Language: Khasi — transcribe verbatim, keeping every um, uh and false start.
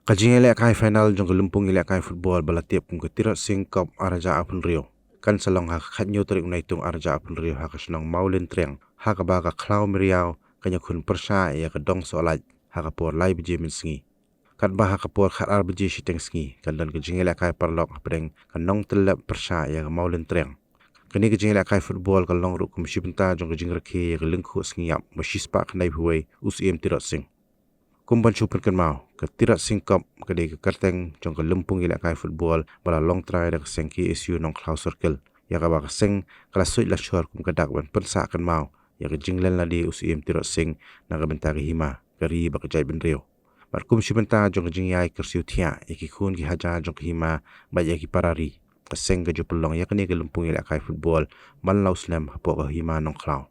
Ka jingïalehkai final jong ka lympung ïalehkai football ba la tip kum ka Tirot Sing Cup ar hajar arphew hynriew kan sa long ha ka khathynñiew tarik u Naitung ar hajar arphew hynriew ha ka shnong Mawlyntriang, ha kaba ka Khlaw Meriaw kan ïakhun pyrshah ïa ka Dong Sohlait ha ka por lai baje mynsngi. Katba ha ka por khatar baje shiteng sngi kan don ka jingïalehkai paralok hapdeng ka Nongtyllep pyrshah ïa ka Mawlyntriang. Kane ka jingïalehkai football ka long ruh kum shi bynta jong ka jingrakhe ïa ka lyngkhuh sngi ïap ba shispah khyndaiphew wei u Syiem Tirot Sing. Kum ban shu pynkynmaw, ka Tirot Sing Cup ka dei ka kyrteng jong ka lympung ïalehkai football ba la long trai da ka seng K S U Nongkhlaw Circle, ïa kaba ka seng ka la suid la shor kum ka dak ban pynsah kynmaw ïa ka jingleh lade u Syiem Tirot Sing na ka bynta ka hima, ka ri bad ka jaitbynriew. Bad kum shi bynta jong ka jingïai kyrsiew thiah ïa ki khun ki hajar jong ka hima bad ïa ki para ri, ka seng ka ju pynlong ïa kane ka lympung ïalehkai football ban la u slem hapoh ka hima Nongkhlaw.